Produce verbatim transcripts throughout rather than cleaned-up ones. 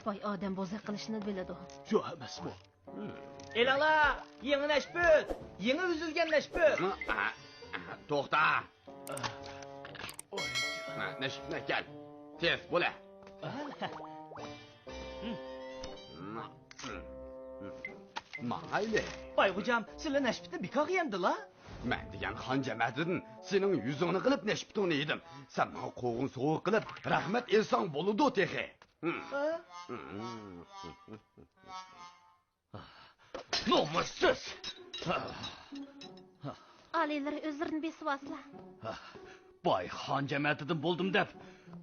باي ئادەم بوزەك قىلىشنى بىلىدۇ. شۇ ئەمەسمۇ؟ ئېلىڭلار، يېڭى نەشپۈت! يېڭى ئۈزۈلگەن نەشپۈت! توختا! نەشپۈتنى ئەكەل. تېز، بولە. ماڭايلى. باي غوجام، سىلەر نەشپۈتنى بىكارغا يەمدىلا؟ مەن دېگەن خان جەمەتىدىن سېنىڭ يۈزۈڭنى قىلىپ نەشپۈتۈڭنى يېدىم. سەن ماڭا قوغۇن سوۋغا قىلىپ رەھمەت ئېيتساڭ بولىدۇ تېخى. ھە؟ نومۇسسىز! ئالىيلىرى ئۆزلىرىنى بېسىۋالسىلا. باي خان جەمەتىدىن بولدۇم دەپ،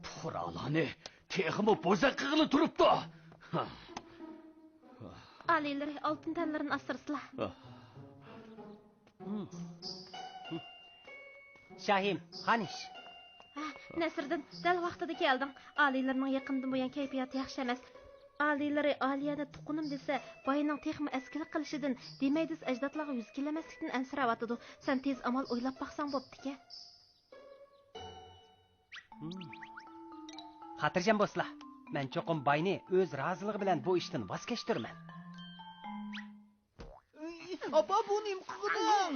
پۇقرالارنى تېخىمۇ بوزەك قىلغىلى تۇرۇپتۇ. ئالىيلىرى ئالتۇن تەنلىرىنى ئاسرىسىلا. شاھىم، خانىش. ھە، نەسىردىن، دەل ۋاقتىدا كەلدىڭ. ئالىيلىرىنىڭ يېقىندىن بۇيان كەيپىياتى ياخشى ئەمەس. ئالىيلىرى ئالىيەنى تۇغقىنىم دېسە، باينىڭ تېخىمۇ ئەسكىلىك قىلىشىدىن، دېمەيدىس ئەجدادلارغا يۈز كېلەلمەسلىكتىن ئەنسىرەۋاتىدۇ. سەن تېز ئامال ئويلاپ باقساڭ بوپتىكەن. خاتىرجەم بولسىلا، مەن چوقۇم باينى ئۆز رازىلىقى بىلەن بۇ ئىشتىن ۋاز كەچتۈرىمەن. ئاپا، بۇ نېمە قىلغىنىڭ؟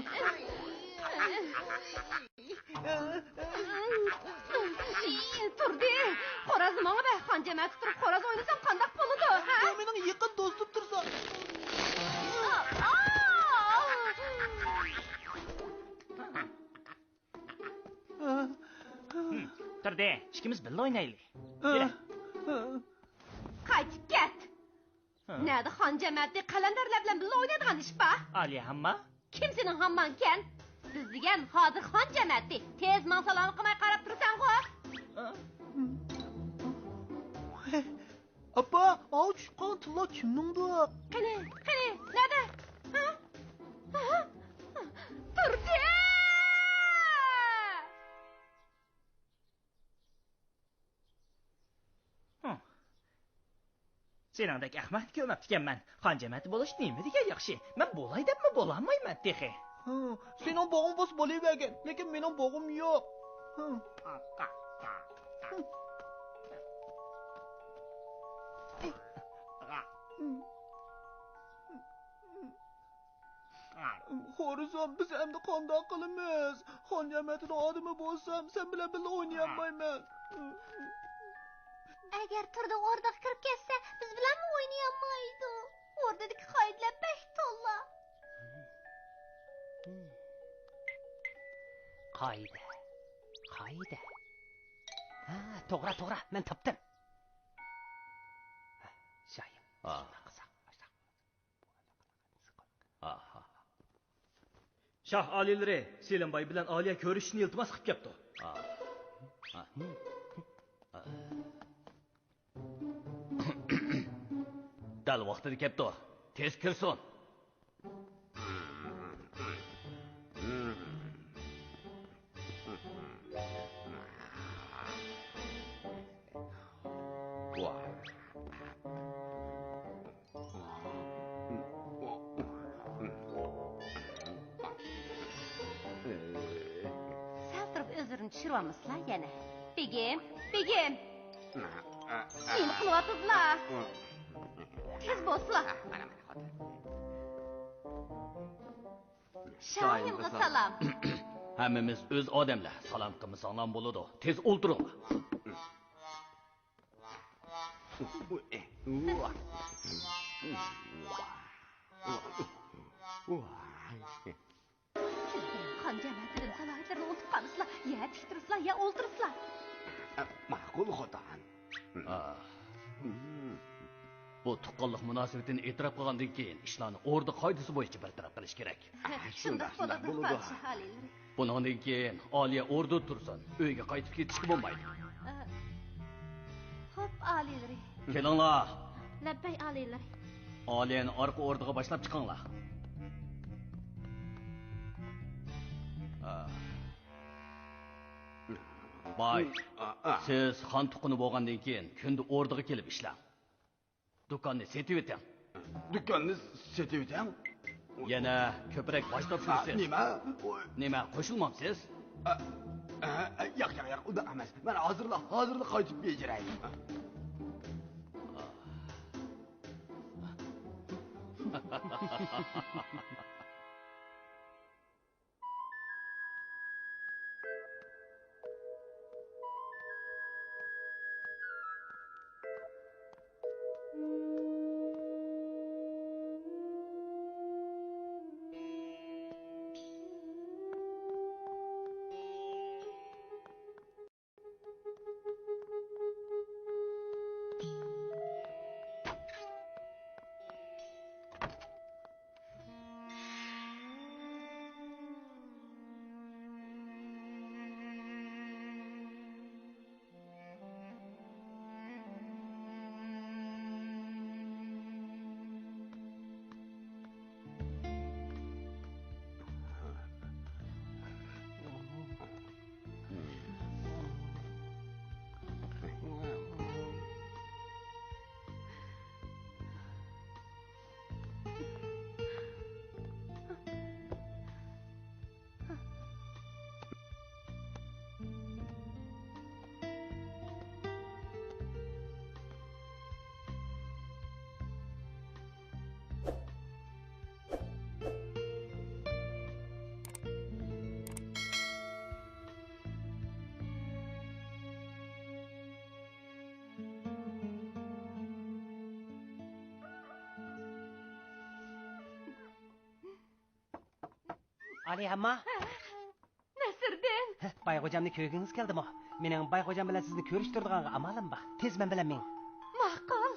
تۇردى، خورازنى ماڭا بەر. خان جەمەتى تۇرۇپ خوراز ئوينىسام قانداق بولىدۇ، ھە؟ بۇ مېنىڭ يېقىن دوستۇم تۇرسا. تۇردى، ئىككىمىز بىللە ئوينايلى. يۈرە. قايتىپ كەت. نەدە خان جەمەتى قەلەندەرلەر بىلەن بىللە ئوينايدىغان ئىش بار؟ ئالىيە ھامما. كىم سېنىڭ ھامماڭكەن؟ بىز دېگەن ھازىر خان جەمەتى. تېز ماڭ، سالام قىلماي قاراپ تۇرساڭغۇ. ئاپا، ئاۋۇ چۈشۈپ قالغان تىللا كىمنىڭدۇ؟ قېنى، قېنى، نەدە؟ ھە؟ ھە؟ تۇردى! ھىم. سېنىڭدەك ئەخمەقنى كۆرمەپتىكەنمەن. خان جەمەتى بولۇش نېمە دېگەن ياخشى؟ مەن بولاي دەپمۇ بولالمايمەن تېخى. ھىم، سېنىڭ بوغۇڭ بولسا بولۇۋەرگىن، لېكىن مېنىڭ بوغۇم يوق. ھىم. خورىزام، بىز ئەمدى قانداق قىلىمىز؟ خان جەمەتىنىڭ ئادىمى بولسام، سەن بىلەن بىللە ئوينىيالمايمەن. ئەگەر تۇردى ئوردىغا كىرىپ كەتسە، بىز بىلەنمۇ ئوينىيالمايدۇ. ئوردىدىكى قائىدىلەر بەك تولا. قائىدە، قائىدە. ھە، توغرا، توغرا، مەن تاپتىم. ھە، شاھىم، شۇنداق قىلساق. ئاھا. شاھ ئالىيلىرى سېلىم باي بىلەن ئالىيە كۆرۈشۈشنى ئىلتىماس قىلىپ كەپتۇ. دەل ۋاقتىدا كەپتۇ. تېز كىرسۇن. سەل تۇرۇپ ئۆزلىرىنى چۈشۈرۈۋالمىسىلا يەنە. بېگىم، بېگىم! نېمە قىلىۋاتىدىلا؟ تېز بولسىلا! شاھىمغا سالام! ھەممىمىز ئۆز ئادەملەر، سالام قىلمىساڭلارمۇ بولىدۇ. تېز ئولتۇرۇڭلار. خان جەمەتىدىن سالاھىيەتلىرىنى ئۇنتۇپ قالمىسىلا، يە تىك تۇرسىلا، يە ئولتۇرسىلا. ماقۇل، خوتۇن. بۇ تۇغقانلىق مۇناسىۋىتىنى ئېتىراپ قىلغاندىن كېيىن، ئىشلارنى ئوردا قائىدىسى بويىچە بىر تەرەپ قىلىش كېرەك. شۇنداق، شۇنداق بولىدۇ، بولىدۇ. پادىشاھ ئالىيلىرى. بۇنىڭدىن كېيىن ئالىيە ئوردىدا تۇرسۇن، ئۆيگە قايتىپ كېتىشكە بولمايدۇ. ئە، خوپ، ئالىيلىرى. كېلىڭلار. لەببەي، ئالىيلىرى. ئالىيەنى ئارقا ئوردىغا باشلاپ چىقىڭلار. ئە. باي، ئا، ئا. سىز خان تۇغقىنى بولغاندىن كېيىن كۈندە ئوردىغا كېلىپ ئىشلەڭ. دۇكاننى سېتىۋېتىڭ. دۇكاننى سېتىۋېتىڭ؟ يەنە كۆپرەك باج تاپشۇرىسىز. نېمە؟ نېمە، قوشۇلمامسىز؟ ئە، ئە، ئە، ياق، ياق، ياق، ئۇنداق ئەمەس. مەن ھازىرلا، ھازىرلا قايتىپ بېجىرەي. ئالىيە ئەمما. نەسىردىن! باي غوجامنى كۆرگۈڭىز كەلدىمۇ؟ مېنىڭ باي غوجام بىلەن سىزنى كۆرۈشتۈرىدىغانغا ئامالىم بار. تېز مەن بىلەن مېڭىڭ. ماقۇل.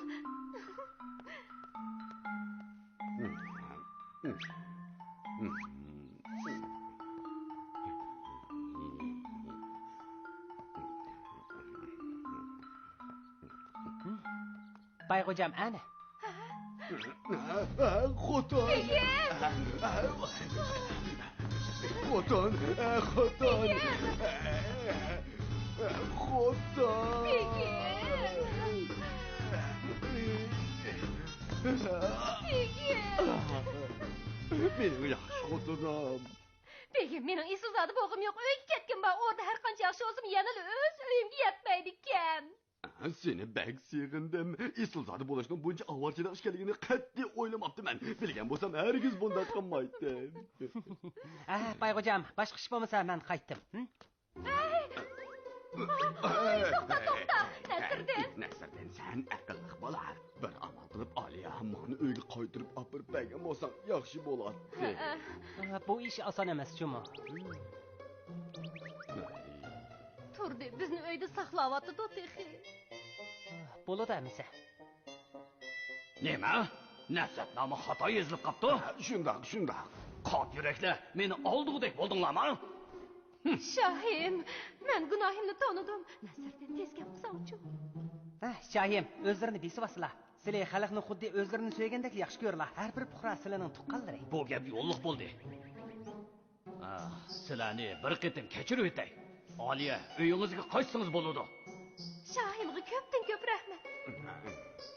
باي غوجام ئەنە. خوتۇن! بېگىم! خوتۇن! خوتۇن! بېگىم! خوتۇن! بېگىم! بېگىم! مېنىڭ ياخشى خوتۇنۇم. بېگىم، مېنىڭ ئېسىلزادە بولغۇم يوق. ئۆيگە كەتكۈم بار. ئوردا ھەر قانچە ياخشى بولسىمۇ، يەنىلا ئۆز ئۆيۈمگە يەتمەيدىكەن. سېنى بەك سېغىندىم. ئېسىلزادە بولۇشنىڭ بۇنچە ئاۋارىچىلىق ئىش ئىكەنلىكىنى قەتئىي ئويلىماپتىمەن. بىلگەن بولسام، ھەرگىز بۇنداق قىلمايتتىم. ئە، باي غوجام، باشقا ئىش بولمىسا، مەن قايتتىم. ھىم؟ ھەي! ئاي، توختا، توختا! نەسىردىن! نەسىردىن، سەن ئەقىللىق بالا. بىر ئامال قىلىپ، ئالىيە ھەممىڭنى ئۆيگە قايتۇرۇپ ئاپىرىپ بەرگەن بولساڭ، ياخشى بولاتتى. ھە، بۇ ئىش ئاسان ئەمەس جۇمۇ. تۇردى، بىزنى ئۆيدە ساقلاۋاتىدۇ تېخى. بولىدۇ ئەمىسە. نېمە؟ نەسرەتنامە خاتا يېزىلىپ قاپتۇ؟ شۇنداق، شۇنداق. قات يۈرەكلەر، مېنى ئالدىغۇدەك بولدۇڭلارمۇ؟ شاھىم، مەن گۇناھىمنى تونۇدۇم. نەسىردىن، تېز گەپ قىلساڭچۇ. ھە، شاھىم، ئۆزلىرىنى بېسىۋالسىلا. سىلى خەلقنى خۇددى ئۆزلىرىنى سۆيگەندەكلا ياخشى كۆرىلا. ھەر بىر پۇقرا سىلىنىڭ تۇغقانلىرى. بۇ گەپ يوللۇق بولدى. ئاھ، سىلەرنى بىر قېتىم كەچۈرۈۋېتەي. ئالىيە، ئۆيىڭىزگە قايتسىڭىز بولىدۇ. شاھىمغا كۆپتىن كۆپ رەھمەت.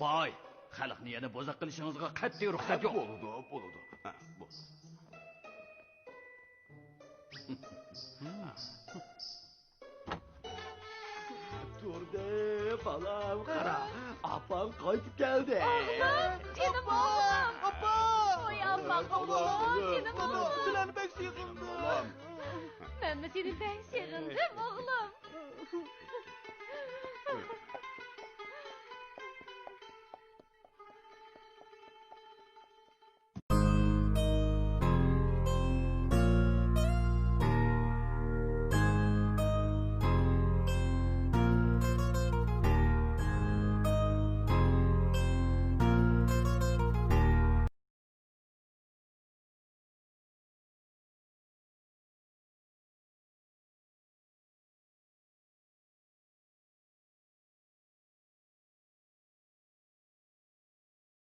باي، خەلقنى يەنە بوزەك قىلىشىڭىزغا قەتئىي رۇخسەت يوق. بولىدۇ، بولىدۇ. ھە، بولىدۇ. تۇردى، بالام، قارا، ئاپاڭ قايتىپ كەلدى. ئوغلۇم، جېنىم ئوغلۇم. ئاپا! ۋاي ئاپا، ئاپا، جېنىم ئوغلۇم. سىلەرنى بەك سېغىندىم. مەنمۇ سېنى بەك سېغىندىم، ئوغلۇم.